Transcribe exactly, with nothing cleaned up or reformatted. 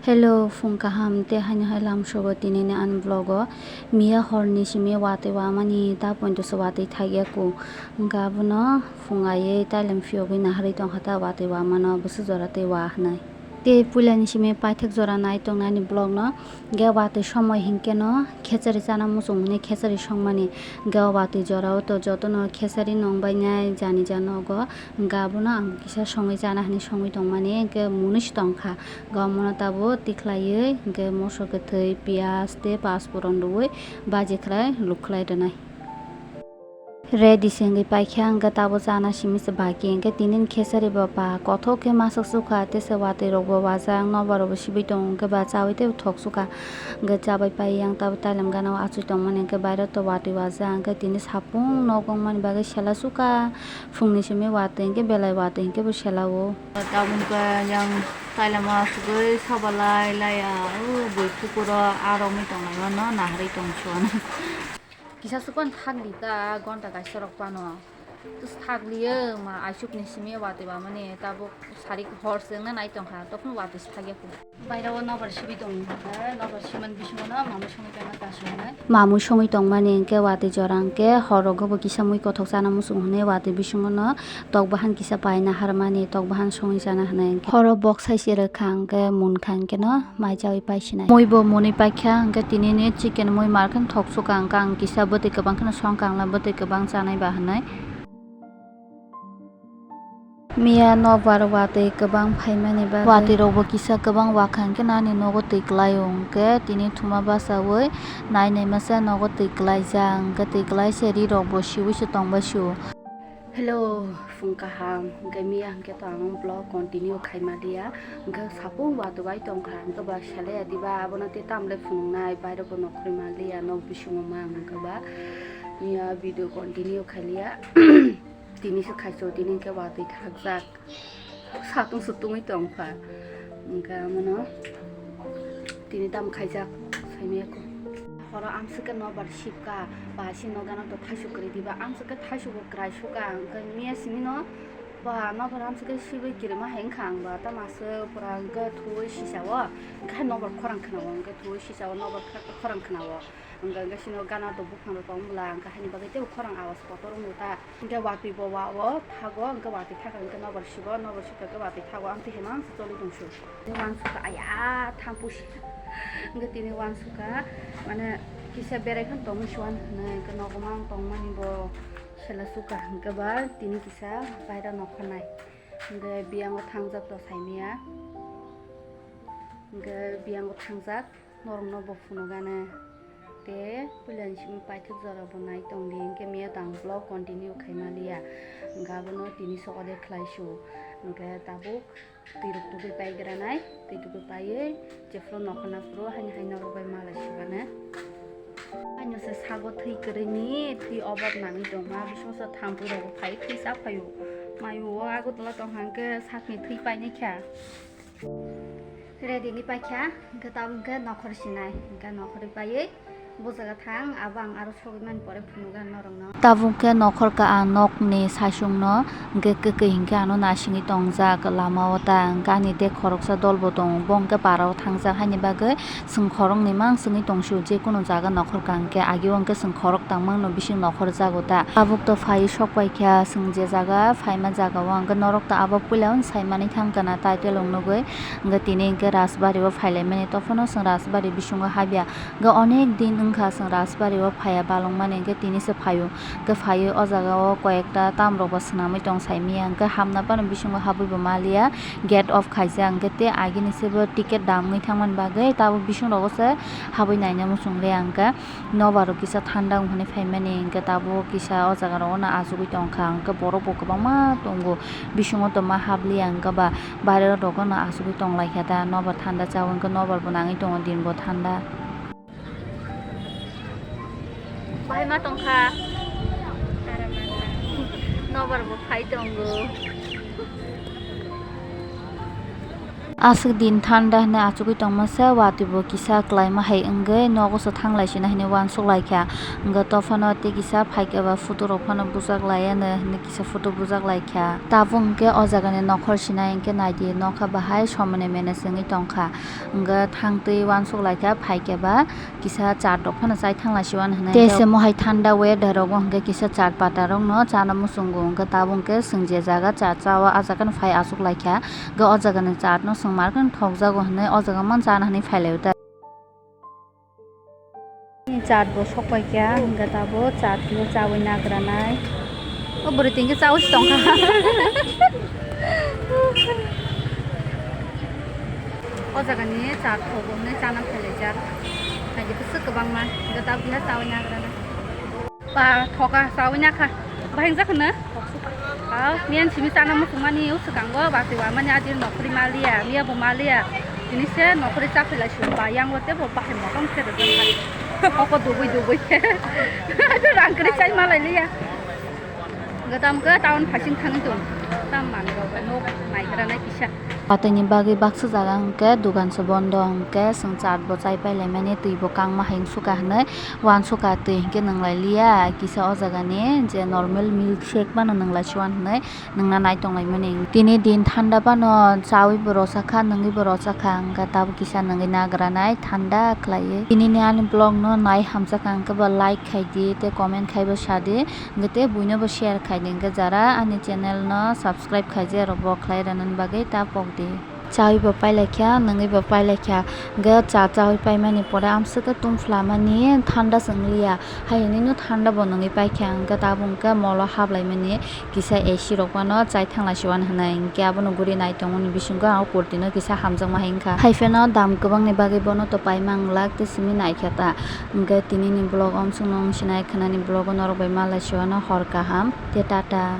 Hello, phung kaham tei haino hai lamsogo tinini ani vlog o. Miya horni simi watwi wamani ta pointo se watwi thakya ku. Hwnkhe abono phung aiwi tailem phiyogwi naharwi tongkha ta watwi wamano bwswk jora tei wa hwnwi. Tei puilani simi paithak jora nai tongnani vlog no. Hwnkhe watwi somoi hinkhe no khechari chana muchung hwnwi khechari songmani. Hwnkhe o watwi jorao to jotono khechari nongbainai jani ja nogo. Hwnkhe abono ang kisa songwi chana hwnwi songwi tongmani, hwnkhe mwnwi se tongkha. Hwnkhe omono tabuk tikhlaiwi, hwnkhe moso kwthwi, piyaj tei pasporon rwui baji khlai luk khlai rwnai. Ready se wngwi paikha, hwnkhe tabuk chana simi se baki, hwnkhe tini khechari bo ba kothok khe masuk sukha, tei se watwi rok bo wajak, nobar rok bo sibui tongo, hwnkhe ba chaui tei thok sukha. Hwnkhe chabai pai yang tabuk tailem gana o achuk tongmani, hwnkhe bairo to watwi wajak, hwnkhe tini sapung nok wngmani bagwi sela sukha. Phungni simi watwi hwnkhe belai watwi hwnkhe bo sela o. Tabuk hwnkhe yang tailem o achugwi soba lai laiya, o bui pukur o aro wngwi tonglai mano naharwi tong suana. Kisa sukon thangli ta gonta kaisa rok pano. Tus thakliyo ma aisuk ni simi watwi ba mani tabuk sarik hor se wngna nai tongkha, tokno watwi se thakya kho. Baira o nobar sibui tong, eh, nobar siman bisingo no mamui songwi tongma ta songwi. Mamui songwi tongmani hwnkhe watwi jora hwnkhe hor rogo bo kisa mui kothok chana muchung hwnwi watwi bisingo no tok bahan kisa paina harmani tok bahan songwi chana hwnwi hwnkhe. Horo bok sai se rwkha hwnkhe munkha hwnkhe no mai chaui pai sinai. Mui bo mwnwi paikha hwnkhe tini ni chicken mui markhe thok sukha hwnkhe ang kisa bwtwi kwbang kheno songkha hwnkhe bwtwi kwbang chanai ba hwnwi. Miya nobar watwi kwbang phaimani bagwi watwi rokbo kisa kwbang wakha hwnkhe nani nogo twi kwlaio hwnkhe tini thuma bachaui nai nai masa nogo twi kwlaijak hwnkhe twi kwlaise ri rokbo siui se tongbai sio. Hello, phung kaham hwnkhe miya hwnkhe to ang vlog continue khaima liya hwnkhe sapung watwi bai tongkha hwnkhe ba selaya diba abono tei tamle phunuknai bairokbo nokhorwi manliya nok bisingo ma hwnkhe ba miya video continue khailiya. Tini se khaichuk, tini hwnkhe watwi thakjak. Satung sutungwi tongkha. Hwnkhe amono tini tamo khaijak saimaya kho. Horo amswk khe nobar sibkha, ba si nogano to thaisuk kwrwi diba, amswk khe thaisugo kwrai sukha. Hwnkhe miya simino ba nobar amswk khe sibwi kirima hai wngkha ang ba, tamo aswk pura hwnkhe thuwi sisao, hwnkhe hai nobar khorang khwnao, hwnkhe thuwi sisao nobar khorang khwnao. Hwnkhe, hwnkhe sino gana to buphang rok tong bwla, hwnkhe haini bagwi teibo khorang awas kotor wngo ta. Hwnkhe watwi bo wa o thago, hwnkhe watwi thakha, hwnkhe nobar sibo, nobar sibkha khe watwi thago, amtwi hai mang se choli tong su. Tini wansukha, aya, thampu si. Hwnkhe tini wansukha, mane kisa berai phano tongwi suan hwnwi, hwnkhe nogo mang tongmani bo sela sukha, hwnkhe ba tini kisa baira nokha nai. Hwnkhe biyango thangjak to saimaya. Hwnkhe biyango thangjak. Norokno bo phunukgana. Tei puilani simi paithak jora bo nai tongdi, hwnkhe miya tang vlog continue khaima liya. Hwnkhe abono tini sokode khlai su. Hwnkhe tabuk twi rok tubui pai granai, twi tubui paiwi jephuru nokha naphuru haini hai norok bai mala sibana. Haino se sago thwi kwrwini twi obab nangwi tongma, bisingso thampui rok bo phai thwi cha phaio. Maio o Agartala tongkha hwnkhe sakni thwi painai kha. Ready ni paikha, hwnkhe tabuk khe nokhor sinai, hwnkhe nokhorwi paiwi bo jaga thang, abo ang aro sogwi mani pore phunukgwi ang norokno. Tabuk khe nokhor ka ang nokni saichungno, hwnkhe kwkwi hwnkhe ano nasingwi tongjak lama o ta, hwnkhe ani de khoroksa dol bo tongo, bo hwnkhe para o thangjak, haini bagwi chwng khoroknwi mang chwngwi tong sio, je kunu jaga nokhor ka hwnkhe agi o hwnkhe chwng khorok tangmano bising nokhorjago ta. Tabuk to phaiwi sok paikha chwng je jaga phaima jaga o, hwnkhe norok to abo puila o sai manwi thang kana title rok nugwi, hwnkhe tini hwnkhe Rajbari o phailaimani, tophano chwng Rajbari bisingo habya, hwnkhe onek din wngkha chwng Rajbari o phaiya balwngmani, hwnkhe tini se phaio, hwnkhe phaiwi o jaga o koi ekta tam rok bo swnamwi tong saimanya, hwnkhe hamna phano bisingo habwi bo maliya, gate off khaijak, hwnkhe tei agini se bo ticket dam wngwi thangmani bagwi tabuk bising rogo se habwi naina muchung le ang khe. Nobar rok kisa thanda wng hwnwi phaimani, hwnkhe tabuk kisa o jaga rogo no achugwi tongkha, hwnkhe borok bo kwbangma tongo, bisingo tongma habliya, hwnkhe ba baire rok no achugwi tonglaikha da, nobar thanda chawi, hwnkhe nobar bo nangwi tongo, din bo thanda. Bahai ma tongkha, nobar bo phai tongo. Aswk din thanda hwnwi achugwi tongmasa, watwi bo kisa kwlaima hai wngwi nogo se thanglai sina hwnwi uansuk lai kha. Hwnkhe tophano tei kisa phaikhe ba photo rok phano bujak lai anw hwnwi kisa photo bujak lai kha. Tabuk hwnkhe o jagani nokhor sinai hwnkhe naidi nokha bahai somoni manage wngwi tongkha. Hwnkhe thangtwi uansuk lai kha, phaikhe ba kisa chat rok phano chai thanglai siwan hwnwi. Tei se mohai thanda weather rogo hwnkhe kisa chat pata rokno chana muchungo, hwnkhe tabuk hwnkhe chwng je jaga chat chao, ah jagano phai achuk lai kha. Hwnkhe o jagani chat no chwng markheno thokjago hwnwi o jaga man chana hwnwi phai lai o ta. Chat bo sok pai kha, hwnkhe tabuk chat no chaui nagra nai. O bwrwi twi hwnkhe chaui se tongkha. O jagani chat thogo hwnwi chana phailaijak. Naidi bwswk kwbangma. Hwnkhe tabuk kisa chaui nagra na. Ba thoka chaui nakha. Bahai wngjak hwno? Aw, miyan simi chana muchungmani o swkango bati wamani adil nokri maliya, miya bo maliya. Tini se nokri chaphilai su ba yang o tebo bahai motom khe rwjak kha. Oko dubui dubui khe. Rang kwrwi chai malai liya. Gadam khe town phasing thangwi tong. Tam manrok nok naigra nai kisa. Patwini bagwi baksa jaga hwnkhe dugan se bondo hwnkhe chwng chat bo chai pai laimani twi bo kangma hai wngsuka hwnwi uansukha twi hwnkhe nwnglai liya kisa o jagani je normal milk shake phano nwnglai siwan hwnwi nwngna nai tong laimani. Tini din thanda phano chaui bo rwchakha nwngwi bo rwchakha hwnkhe tabuk kisa nwngwi nagra nai thanda khlaiwi. Tinini ani vlog no nai hamjakha hwnkhe bo like khai di tei comment khai bo sa di. Hwnkhe tei buino bo share khai di, hwnkhe jara ani channel no subscribe khaijak rok bo khlai rwnani bagwi ta pok di. Chaui bo pailai kha, nwngwi bo pailai kha, hwnkhe cha chaui paimani pore amswk khe tungphlamani thanda se wngliya, hai hwnwi no thanda bo nwngwi paikha, hwnkhe tabuk hwnkhe molo haplaimani kisa A C rok phano chai thanglai siwan hwnwi, hwnkhe abono guri nai tongmani bisingo ang o kurti no kisa hamjakma hai wngkha. Hai phano dam kwbangni bagwi bono to paima wnglak tei simi naikha ta. Hwnkhe tinini vlog o amswkno wng sinai khwnani vlog o norok bai malai siwano hor kaham tei tata.